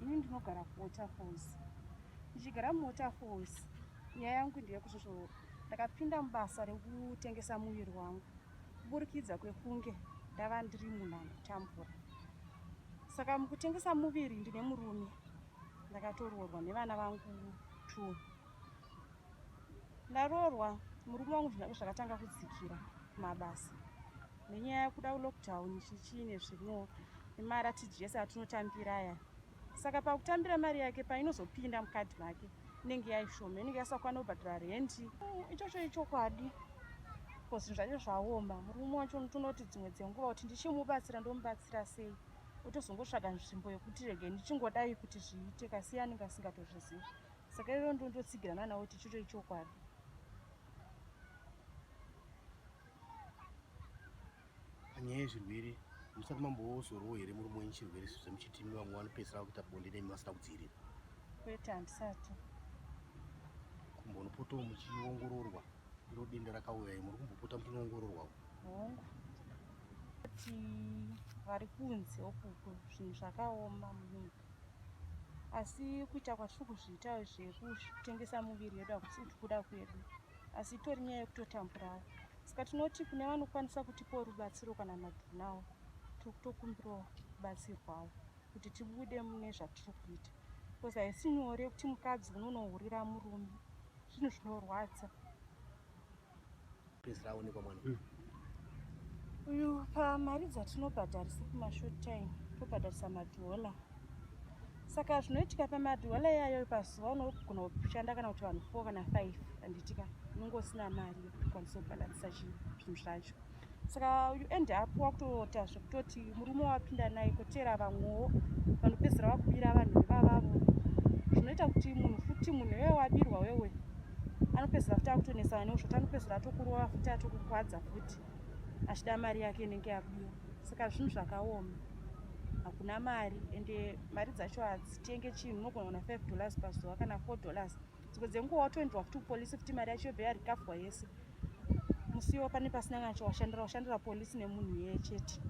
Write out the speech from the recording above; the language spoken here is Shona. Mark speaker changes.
Speaker 1: Ini ndinogara kuWaterfalls. Ndichigara muWaterfalls, nyaya yangu ndeyekuzvozvo ndakapinda mubasa rekutengesa muviri wangu kuburikidza kwekunge ndava ndiri munhu anotambura. Saka mukutengesa muviri ndine murume, ndakatoroorwa nevana vangu two. Ndaroorwa murume wangu zvinhu zvake zvakatanga kudzikira kumabasa nenyaya yekuda lockdown chichii nezvimwewo nemaRTGS atinotambira aya. Saka pakutambira mari yake painozopinda mukadhi make inenge yaishoma, inenge yasakwana kubhadhara rendi. Ichocho ichokwadi because zvinhu zvacho zvaoma. Murume wacho tonoti dzimwe dzenguva kuti ndichimubatsira ndomubatsira sei, otozongotsvaga nzvimbo yekuti rege ndichingodai kuti zviite, kasi iye anenge asingatozvizivi. Saka iro ndondotsigirana nawo kuti ichocho ichokwadi.
Speaker 2: Panyaya yezvirwere musati mambozorowo here murume wenyu chirwere sezvo muchiti imi vamwe vanopedzisira vakuita bonde nemi vasina kudzivirira?
Speaker 1: Kwete, handisati.
Speaker 2: Kumbonopotawo muchiongororwa iro denda rakauya muri kumbopota muchinoongororwawo?
Speaker 1: Hongu. Kuti vari kunze ukuku zvinhu zvakaoma munyika, asi kuita kwatiri kuzviita zvekutengesa muviri yedu hakusi kuda kwedu, asi itori nyaya yekutotamburawo. Saka tinoti kune vanokwanisa kutipawo rubatsiro kana madhunawo, tiri kutokumbirawo kubatsirwawo kuti tibude mune zvatiri kuita, because haisi nyore kuti mukadzi unonohurira murume, zvinhu zvinorwadza.
Speaker 2: Pedzisira aonekwa mwana
Speaker 1: uyu pamari dzatinobhadharisa kumashort time tobhadharisa madhola. Saka zvinoitika pamadhola iyayo pazuva unogona kushanda kana kuti vanhu 4 kana 5, handitika unenge usina mari yekuti ukwanise kubhalansisa zvinhu zvacho. Saka you end up wakutoita zvekutoti murume wapinda naye kotera vamwewo vanopedzisira vakubira vanhu ivavavo, zvinoita kuti munhu futi munhu iwewe wabirwa wewe anopedzisira futi akutonesana newe, zvoti anopedzisira atokurova futi atokukwadza futi achida mari yake inenge yabiwa. Saka zvinhu zvakaoma, hakuna mari, ende mari dzacho hadzitenge chinhu. Unogona kuona $5 pazuva kana $4, dzimwe dzenguva watoenderwa futi kupolisi futi mari yacho yobva yarikavhwa yese musiwo, pane pasina kana chawashandira, washandira polisi nemunhu iyeye chete.